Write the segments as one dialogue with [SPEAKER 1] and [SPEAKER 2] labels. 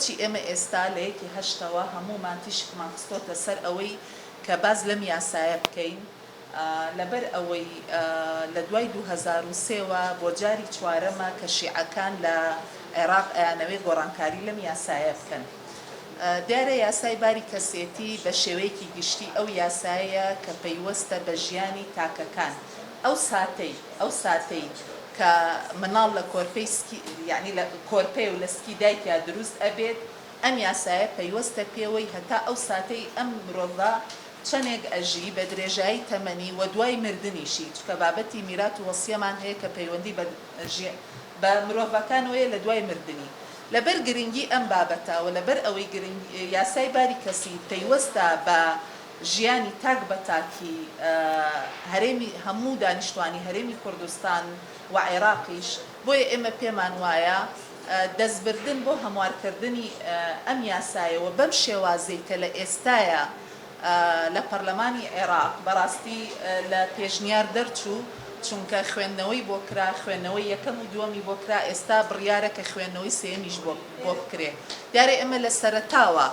[SPEAKER 1] بۆچی ئێمە ئێستا لە یەکی هەشتەوە هەموومان تیشکمان خستۆتە سەر ئەوەی کە باس لەم یاسایە بکەین؟ لەبەر ئەوەی لە دوای 2003 وە بۆ جاری چوارەمە کە شیعەکان لە عێراق ئەیانەوێ گۆڕانکاری لەم یاسایە بکەن. دیارە یاسای باری کەسێتی بە شێوەیەکی گشتی ئەو یاسایەیە کە پەیوەستە بە ژیانی تاکەکان. ئەو ساتەی ئەو ساتەی کە مناڵ لە کۆرپەی سکی یانی لە کۆرپەیە و لە سکی دایکیا دروست ئەبێت ئەم یاسایە پەیوەستە پێوەی هەتا ئەو ساتەی ئەم مرۆڤە چەنێک ئەژی بە درێژایی تەمەنی و دوای مردنیشی چونکە بابەتی میرات و وەسیەمان هەیە کە پەیوەندی بە بە مرۆڤەکانەوەیە لە دوای مردنی. لەبەر گرنگی ئەم بابەتە و لەبەر ئەوەی گرنگ یاسای باری کەسی پەیوەستە بە ژیانی تاک بە تاکی هەرێمی هەموو دانیشتوانی هەرێمی کوردستان و عێراقیش بۆیە ئێمە پێمان وایە دەستبردن بۆ هەموارکردنی ئەم یاسایە و بەم شێوازەی کە لە ئێستایا لە پەرلەمانی عێراق بەڕاستی لە پێشنیار دەرچوو، چونکە خوێندنەوەی بۆ کرا، خوێندنەوەی یەکەم و دووەمی بۆ کرا، ئێستا بڕیارە کە خوێندنەوەی سێیەمیش بۆ بۆ بکرێ. دیارە ئێمە لە سەرەتاوە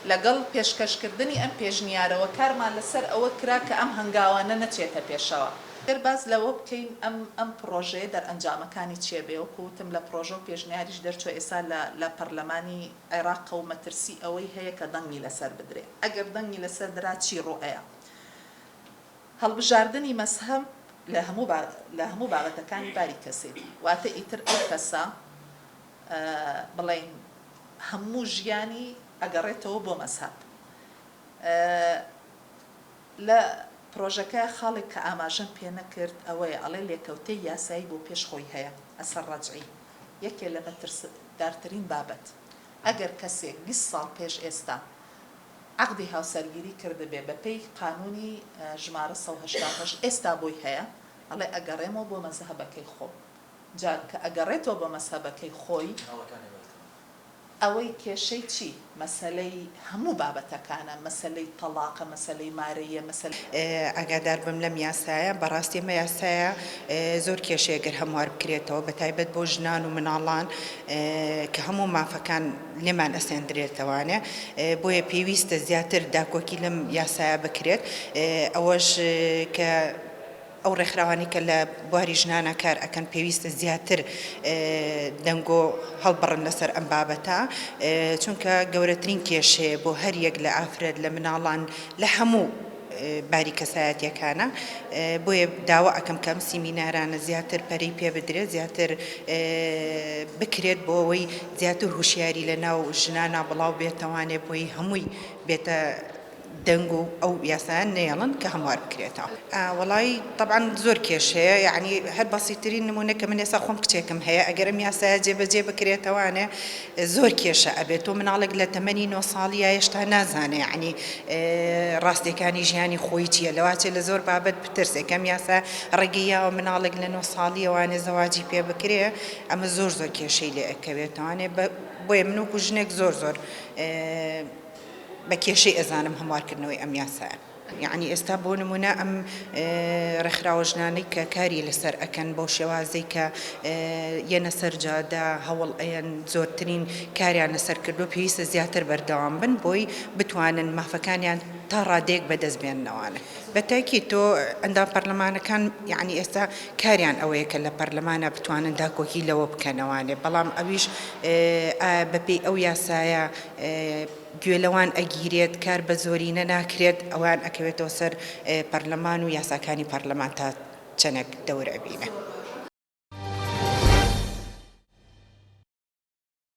[SPEAKER 1] لەگەڵ پێشکەشکردنی ئەم پێشنیارەوە کارمان لەسەر ئەوە کرا کە ئەم هەنگاوانە نەچێتە پێشەوە. گەر باس لەوە بکەین ئەم ئەم پڕۆژەیە دەرئەنجامەکانی چیە بێ، وەکو وتم لە پڕۆژە و پێشنیاریش دەرچووە ئێستا لە لە پەرلەمانی عێراقە و مەترسی ئەوەی هەیە کە دەنگی لەسەر بدرێ. ئەگەر دەنگی لەسەر درا چی ڕووئەیا؟ هەڵبژاردنی مەزهەب لە هەموو لە هەموو بابەتەکانی باری کەسێتی. واتە ئیتر ئەو کەسە بڵێین هەموو ژیانی ئەگەڕێتەوە بۆ مەزهەب. لە پرۆژەکە خاڵێک کە ئاماژەم پێ نەکرد ئەوەیە ئەڵێ لێکەوتەی یاسایی بۆ پێش خۆی هەیە، اثر رجعی، یەکێ لە مەترسدارترین بابەت ئەگەر کەسێک 20 ساڵ پێش ئێستا عەقدی هاوسەرگیری کردبێ بە پێی قانونی ژمارە 188 ئێستا بۆی هەیە ئەڵێ ئەگەڕێمەوە بۆ مەزهەبەکەی خۆم جا کە ئەگەڕێتەوە بۆ مەزهەبەکەی خۆی ئەوەی کێشەی چی؟ مەسەلەی هەموو بابەتەکانە، مەسەلەی تەڵاقە، مەسەلەی مارەییە، مەسەلەی.
[SPEAKER 2] ئاگادار بم لەم یاسایە، بەڕاستی ئەمە یاسایە زۆر کێشەیە گەر هەموار بکرێتەوە بەتایبەت بۆ ژنان و مناڵان کە هەموو مافەکان لێمان ئەسێندرێتەوانێ بۆیە پێویستە زیاتر داکۆکی لەم یاسایە بکرێت ئەوەش کە ئەو ڕێکخراوانەی کە لە بواری ژنانا کار ئەکەن پێویستە زیاتر دەنگۆ هەڵبڕن لەسەر ئەم بابەتە چونکە گەورەترین کێشەیە بۆ هەر یەک لە ئافرەت لە مناڵان لە هەموو باری کەسایەتیەکانە بۆیە داوا ئەکەم کە ئەم سیمینارانە زیاتر پەرەی پێ بدرێت زیاتر بکرێت بۆ ئەوەی زیاتر هوشیاری لە ناو ژنانا بڵاو بێتەوانێ بۆی هەمووی بێتە دەنگ و ئەو یاسایە نەیەڵن کە هەموار بکرێتەوە. وەڵایی تەبعەن زۆر کێشەیە یەعنی هەر بەسیترین نمونە کە من ئێستا خۆم کچێکم هەیە ئەگەر ئەم یاسایە جێبەجێ بکرێتەوانێ زۆر کێشە ئەبێت تۆ مناڵێک لە تەمەنی نۆ ساڵیە هێشتا نازانێ یەعنی ڕاستیەکانی ژیانی خۆی چییە لەواچێ لە زۆر بابەت بترسێ کەم یاسا ڕێگەی یاوە مناڵێک لە نۆ ساڵیەوانێ زەواجی پێ بکرێ ئەمە زۆر زۆر کێشەی لێ ئەکەوێتەوانێ بۆیە من وەکو ژنێک زۆر زۆر بە کێشەی ئەزانم هەموارکردنەوەی ئەم یاسایە. یەعنی ئێستا بۆ نموونە ئەم ڕێکخراوە ژنانەی کە کاری لەسەر ئەکەن بەو شێوازەی کە یەنە سەر جادە هەوڵ ئەیەن زۆرترین کاریان لەسەر کردووە پێویستە زیاتر بەردەوام بن بۆی بتوانن مافەکانیان تا ڕادەیەک بەدەست بێننەوانە. بە تاکید تۆ ئەندام پەرلەمانەکان یەعنی ئێستا کاریان ئەوەیە کە لە پەرلەمانا بتوانن داکۆکی لەوە بکەنەوانێ بەڵام ئەویش ئایا بەپێی ئەو یاسایە گوێ لەوان ئەگیرێت، کار بە زۆرینە ناکرێت، ئەوەیان ئەکەوێتەوە سەر پەرلەمان و یاساکانی پەرلەمان تا چەنێک دەور ئەبینێ.